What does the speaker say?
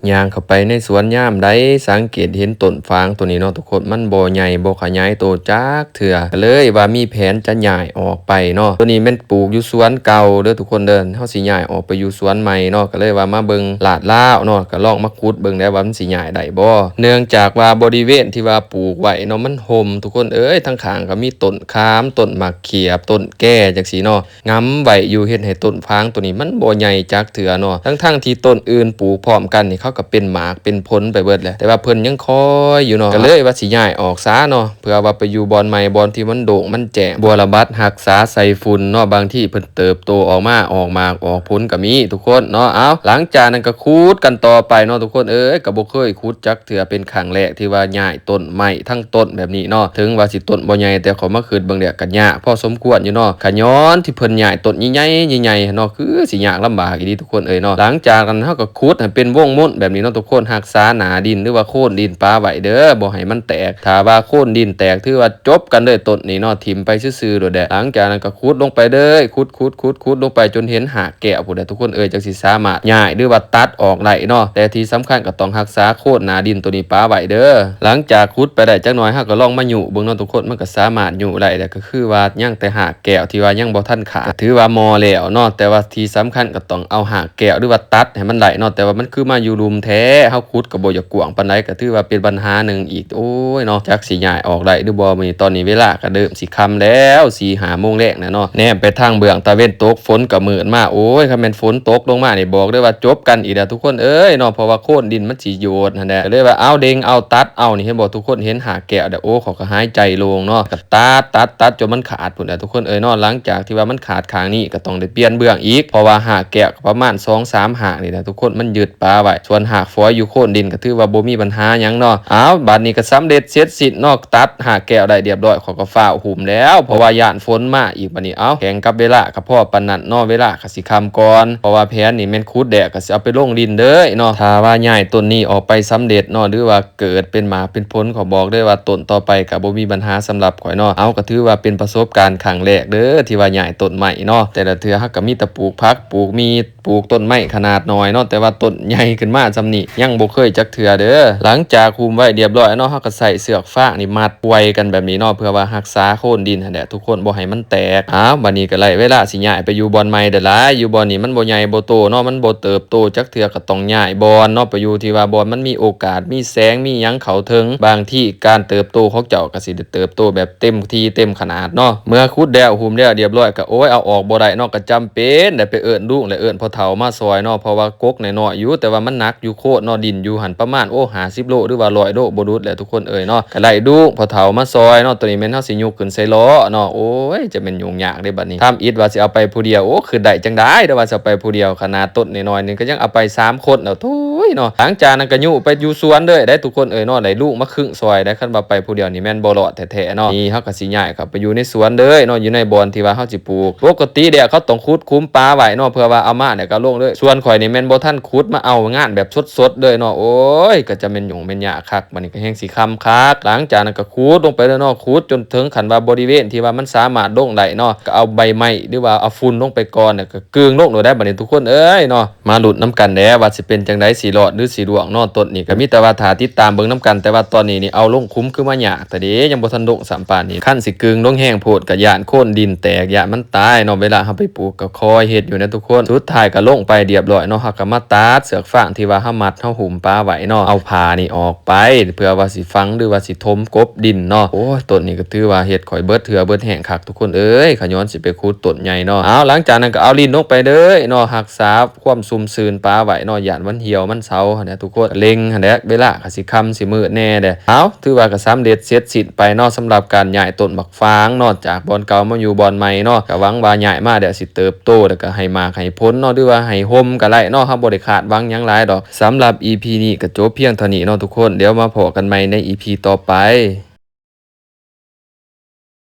ຍ່າງເຂົ້າໄປໃນສວນຍາມໃດ ສັງເກດເຫັນຕົ້ນຝາງໂຕນີ້ເນາະທຸກຄົນ ມັນບໍ່ໃຫຍ່ບໍ່ຂະຫຍາຍໂຕຈັກເທື່ອ ກໍເລີຍວ່າມີແຜນຈະຍ້າຍອອກໄປເນາະ. ໂຕນີ້ແມ່ນປູກຢູ່ສວນເກົ່າເດີທຸກຄົນເດີ ເຮົາຊິຍ້າຍອອກໄປຢູ່ສວນໃໝ່ເນາະ ກໍເລີຍວ່າມາເບິ່ງລາດລາວເນາະ ກໍລອງມາຂຸດເບິ່ງແດ່ວ່າມັນຊິຍ້າຍໄດ້ບໍ່. ເນື່ອງຈາກວ່າບໍລິເວນທີ່ວ່າປູກໄວ້ເນາະ ມັນຮົ່ມທຸກຄົນເອີຍ ທາງຂ້າງກໍມີຕົ້ນຂາມ ຕົ້ນໝາກຂຽບ ຕົ້ນແກ ຈັ່ງຊີ້ເນາະ ງຳໄວ້ຢູ່ ເຮັດໃຫ້ຕົ້ນຝາງໂຕນີ້ມັນບໍ່ໃຫຍ່ຈັກເທື່ອເນາະ ທັງໆທີ່ຕົ້ນອື່ນປູກພ້ອມກັນນີ້ ເຂົາກໍເປັນໝາກເປັນຜົນໄປເບິດແຫຼະ ແຕ່ວ່າເພິ່ນຍັງຄອຍຢູ່ເນາະ ກໍເລີຍວ່າຊິຍ້າຍອອກຊະເນາະ ເພື່ອວ່າໄປຢູ່ບ່ອນໃໝ່ ບ່ອນທີ່ມັນໂລ່ງມັນແຈ້ງ ບົວລະບັດຮັກສາໃສ່ຝຸ່ນເນາະ ບາງທີເພິ່ນເຕີບໂຕອອກມາ ອອກໝາກອອກຜົນກໍມີທຸກຄົນເນາະ. ເອົາ ຫຼັງຈາກນັ້ນກໍຂຸດກັນຕໍ່ໄປເນາະທຸກຄົນເອີຍ ກໍບໍ່ເຄີຍຂຸດຈັກເທື່ອ ເປັນຄັ້ງແລກທີ່ວ່າຍ້າຍ ຕົ້ນໄມ້ທັງຕົ້ນແບບນີ້ເນາະ ເຖິງວ່າຊິຕົ້ນບໍ່ໃຫຍ່ ແຕ່ຂ້ອຍມາຄິດເບິ່ງແລ້ວກໍຍາກພໍສົມຄວນຢູ່ເນາະ ຂະຍ້ອນທີ່ເພິ່ນຍ້າຍຕົ້ນໃຫຍ່ໆ ໃຫຍ່ໆເນາະ ຄືຊິຍາກລຳບາກອີ່ຫຼີທຸກຄົນເອີຍເນາະ. ຫຼັງຈາກນັ້ນເຮົາກໍຂຸດໃຫ້ເປັນວົງມົນແບບນີ້ເນາະທຸກຄົນ ຮັກສາໜ້າດິນ ຫຼືວ່າໂຄນດິນປະໄວ້ເດີ ບໍ່ໃຫ້ມັນແຕກ ຖ້າວ່າໂຄນດິນແຕກ ຖືວ່າຈົບກັນເລີຍຕົ້ນນີ້ເນາະ ຖິ້ມໄປຊື່ໆໂລດແຫຼະ. ຫຼັງຈາກນັ້ນກໍຂຸດລົງໄປເລີຍ ຂຸດໆໆ ຂຸດລົງໄປຈົນເຫັນຮາກ ແກ້ວພຸ້ນແຫຼະທຸກຄົນເອີຍ ຈັ່ງຊິສາມາດຍ້າຍ ຫຼືວ່າຕັດອອກໄດ້ເນາະ ແຕ່ທີ່ສຳຄັນກໍຕ້ອງຮັກສາໂຄນໜ້າດິນໂຕນີ້ປະໄວ້ເດີ. ຫຼັງຈາກຂຸດໄປໄດ້ຈັກໜ່ອຍ ເຮົາກໍລອງມາຍູ້ເບິ່ງເນາະທຸກຄົນ ມັນກໍສາມາດຍູ້ໄດ້ແຫຼະ ກໍຄືວ່າຍັງແຕ່ຮາກແກ້ວທີ່ວ່າຍັງບໍ່ທັນຂາດ ກໍຖືວ່າໝໍ້ແລ້ວເນາະ ແຕ່ວ່າທີ່ສຳຄັນກໍຕ້ອງເອົາຮາກແກ້ວ ຫຼືວ່າຕັດໃຫ້ມັນໄດ້ເນາະ ແຕ່ວ່າມັນຄືມາຢູ່ລຸ່ມແທ້ ເຮົາຂຸດກໍບໍ່ຢາກກວ້າງປານໃດ ກໍຖືວ່າເປັນບັນຫາໜຶ່ງອີກ. ໂອ້ຍເນາະ ຈັກຊິຍ້າຍອອກໄດ້ຫຼືບໍ່ມື້ນີ້ ຕອນນີ້ເວລາກໍເລີ່ມຊິຄ່ຳແລ້ວ ສີ່ຫ້າໂມງແລງແລ້ວເນາະ ແນມໄປທາງເບື້ອງຕາເວັນຕົກ ຝົນກໍມືດມາ ໂອ້ຍ ຄັນແມ່ນຝົນຕົກລົງມານີ້ ບອກເລີຍວ່າຈົບກັນອີກແລ້ວທຸກຄົນເອີຍເນາະ ເພາະວ່າໂຄນດິນມັນຊິໂຍດຫັ້ນແຫຼະ ກໍເລີຍວ່າເອົາເດັ່ງເອົາຕັດເອົານີ້ ເຫັນບໍ່ທຸກຄົນ ເຫັນຮາກແກ້ວແລ້ວ ໂອ້ ຂ້ອຍກໍຫາຍໃຈໂລ່ງເນາະ ກໍຕັດ ຕັດ ຕັດຈົນມັນຂາດພຸ້ນແຫຼະທຸກຄົນເອີຍເນາະ. ຫຼັງຈາກທີ່ວ່າມັນຂາດຂ້າງນີ້ ກໍຕ້ອງໄດ້ປ່ຽນເບື້ອງອີກ ເພາະວ່າຮາກແກ້ວກໍປະມານສອງສາມຮາກນີ້ແຫຼະທຸກຄົນ ມັນຍຶດປະໄວ້ ສ່ວນຮາກຝອຍຢູ່ໂຄນດິນກໍຖືວ່າບໍ່ມີບັນຫາຫຍັງເນາະ. ເອົາ ບັດນີ້ກໍສຳເລັດເສັດສິ້ນເນາະ ຕັດຮາກແກ້ວໄດ້ລຽບຮ້ອຍ ຂ້ອຍກໍຟ້າວຫຸ້ມແລ້ວ ເພາະວ່າຢ້ານຝົນມາອີກບັດນີ້. ເອົາ ແຂ່ງກັບເວລາກໍພໍປານນັ້ນເນາະ ເວລາກໍຊິຄ່ຳກ່ອນ ເພາະວ່າແຜນນີ້ແມ່ນຂຸດແລ້ວກໍຊິເອົາໄປລົງດິນເລີຍເນາະ. ຖ້າວ່າຍ້າຍຕົ້ນນີ້ອອກໄປສຳເລັດເນາະ ຫຼືວ່າເກີດເປັນໝາກເປັນຜົນ ຂໍບອກເລີຍວ່າຕົ້ນຕໍ່ໄປກໍບໍ່ມີບັນຫາສຳລັບຂ້ອຍເນາະ. ເອົາ ກໍຖືວ່າເປັນປະສົບການຄັ້ງແລກເດີ ທີ່ວ່າຍ້າຍຕົ້ນໄມ້ເນາະ ແຕ່ລະເທື່ອເຮົາກໍມີແຕ່ປູກຜັກ ປູກໝີ່ ປູກຕົ້ນໄມ້ຂະໜາດນ້ອຍເນາະ ແຕ່ວ່າຕົ້ນໃຫຍ່ຂຶ້ນມາສ່ຳນີ້ ຍັງບໍ່ເຄີຍຈັກເທື່ອເດີ. ຫຼັງຈາກຫຸ້ມໄວ້ລຽບຮ້ອຍເນາະ ເຮົາກໍໃຊ້ເຊືອກຟາງນີ້ມັດປ່ວຍກັນແບບນີ້ເນາະ ເພື່ອວ່າຮັກສາໂຄນດິນຫັ້ນແຫຼະທຸກຄົນ ບໍ່ໃຫ້ມັນແຕກ. ເອົາ ບັດນີ້ກໍໄດ້ເວລາຊິຍ້າຍໄປຢູ່ບ່ອນໃໝ່ແລ້ວລະ ຢູ່ບ່ອນນີ້ມັນບໍ່ໃຫຍ່ບໍ່ໂຕເນາະ ມັນບໍ່ເຕີບໂຕຈັກເທື່ອ ກໍຕ້ອງຍ້າຍບ່ອນເນາະ ໄປຢູ່ທີ່ວ່າບ່ອນມັນມີໂອກາດ ມີແສງ ມີຫຍັງເຂົ້າເຖິງ ບາງທີການເຕີບໂຕຂອງເຈົ້າກໍຊິໄດ້ເຕີບໂຕແບບເຕັມທີ່ເຕັມຂະໜາດເນາະ. ເມື່ອຂຸດແລ້ວຫຸ້ມແລ້ວລຽບຮ້ອຍ ກໍ ໂອ້ຍ ເອົາອອກບໍ່ໄດ້ເນາະ ກໍຈຳເປັນໄດ້ໄປເອີ້ນລຸງ ແລະ ເອີ້ນພໍ່ເຖົ້າມາຊ່ອຍເນາະ ເພາະວ່າກົກນ້ອຍໆຢູ່ ແຕ່ວ່າມັນໜັກຢູ່ໂຄດເນາະ ດິນຢູ່ຫັ້ນປະມານ ໂອ້ ຫ້າສິບໂລ ຫຼືວ່າຮ້ອຍໂລບໍ່ຫຼຸດແຫຼະທຸກຄົນເອີຍເນາະ ກໍໄດ້ລຸງພໍ່ເຖົ້າມາຊ່ອຍເນາະ. ໂຕນີ້ແມ່ນເຮົາຊິຍົກຂຶ້ນໃສ່ລໍ້ເນາະ ໂອ້ຍ ຈະແມ່ນຫຍຸ້ງຍາກເດ້ບັດນີ້ ທຳອິດວ່າຊິເອົາໄປຜູ້ດຽວ ໂອ້ ຄິດໄດ້ຈັ່ງໃດ ແຕ່ວ່າຊິເອົາໄປຜູ້ດຽວ ຂະໜາດຕົ້ນນ້ອຍໆນີ້ກໍຍັງເອົາໄປສາມຄົນແລ້ວ ໂອ້ຍເນາະ. ຫຼັງຈາກນັ້ນກໍຍຸໄປຢູ່ສວນເລີຍໄດ້ທຸກຄົນເອີຍເນາະ ໄດ້ລຸງມາຄຶງຊ່ອຍໄດ້ ຄັນວ່າໄປຜູ້ດຽວນີ້ແມ່ນບໍ່ລອດແທ້ໆເນາະ. ນີ້ເຮົາກໍຊິຍ້າຍ ເຂົ້າໄປຢູ່ໃນສວນເລີຍເນາະ ຢູ່ໃນບ່ອນທີ່ວ່າເຮົາຊິປູກ ປົກກະຕິແລ້ວເຂົາຕ້ອງຂຸດຂຸມປາໄວ້ເນາະ ເພື່ອວ່າເອົາມາແລ້ວກໍລົງເລີຍ. ສ່ວນຂ້ອຍນີ້ແມ່ນບໍ່ທັນຂຸດ ມາເອົາງານແບບສົດໆເລີຍເນາະ ໂອ້ຍ ກໍຈະແມ່ນຫຍຸ້ງແມ່ນຍາກຄັກ ບັດນີ້ກໍແຮ່ງຊິຄ່ຳຄັກ. ຫຼັງຈາກນັ້ນກໍຂຸດລົງໄປເລີຍເນາະ ຂຸດຈົນເຖິງຂັ້ນວ່າບໍລິເວນທີ່ວ່າມັນສາມາດລົງໄດ້ເນາະ ກໍເອົາໃບໄມ້ ຫຼືວ່າເອົາຝຸ່ນລົງໄປກ່ອນ ແລ້ວກໍ ກືງລົງໂລດໄດ໋ບັດນີ້ທຸກຄົນເອີຍເນາະ. ມາລຸ້ນນຳກັນແດ່ວ່າຊິເປັນຈັ່ງໃດ ຊິລອດຫຼືຊິລ່ວງເນາະ. ຕົ້ນນີ້ກໍມີແຕ່ວ່າຖ້າຕິດຕາມເບິ່ງນຳກັນ ແຕ່ວ່າຕອນນີ້ນີ້ເອົາລົງຂຸມຄືມາຍາກແທ້ເດ ຍັງບໍ່ທັນລົງຊ້ຳປານນີ້. ຄັນຊິກືງລົງແຮງໂພດກໍຢ້ານໂຄນດິນແຕກ ຢ້ານມັນຕາຍເນາະ. ເວລາເຮົາໄປປູກກໍຄອຍເຮັດຢູ່ນະທຸກຄົນ. ສຸດທ້າຍກໍລົງໄປລຽບຮ້ອຍເນາະ. ເຮົາກໍມາຕັດເຊືອກຟາງທີ່ວ່າເຮົາມັດເຮົາຫຸ້ມປາໄວ້ເນາະ ເອົາຜ້ານີ້ອອກໄປ ເພື່ອວ່າຊິຝັງ ຫຼືວ່າຊິຖົມກົບດິນເນາະ. ໂອ້ຍ ຕົ້ນນີ້ກໍຖືວ່າເຮັດຂ້ອຍເບິດເຫື່ອເບິດແຮງຄັກ ທຸກຄົນເອີຍ ຂະຍ້ອນຊິໄປຂຸດຕົ້ນໃຫຍ່ເນາະ. ເອົາ ຫຼັງຈາກນັ້ນກໍເອົາລິ້ນລົງໄປເລີຍເນາະ ຮັກສາຄວາມຊຸ່ມຊື່ນປາໄວ້ເນາະ ຢ້ານມັນຫ່ຽວມັນເຊົາຫັ້ນແຫຼະທຸກຄົນ. ເລັ່ງຫັ້ນແຫຼະ ເວລາກໍຊິຄ່ຳຊິມືດແດ່ເດ້. ເອົາ ຖືວ່າກໍສຳເລັດເສັດສິ້ນໄປເນາະ ສຳລັບການຍ້າຍຕົ້ນໝາກຟາງເນາະ ຈາກບ່ອນເກົ່າມາຢູ່ບ່ອນໃໝ່ເນາະ. ກໍຫວັງວ່າຍ້າຍມາແລ້ວຊິເຕີບໂຕ ແລ້ວກໍໃຫ້ໝາກໃຫ້ຜົນເນາະ ຫຼືວ່າໃຫ້ຮົ່ມກໍໄດ້ເນາະ. ເຮົາບໍ່ໄດ້ຄາດຫວັງຫຍັງຫຼາຍດອກ. ສຳລັບອີພີນີ້ກໍຈົບພຽງເທົ່ານີ້ເນາະທຸກຄົນ. ດຽວມາພໍ້ກັນໃໝ່ໃນອີພີຕໍ່ໄປ.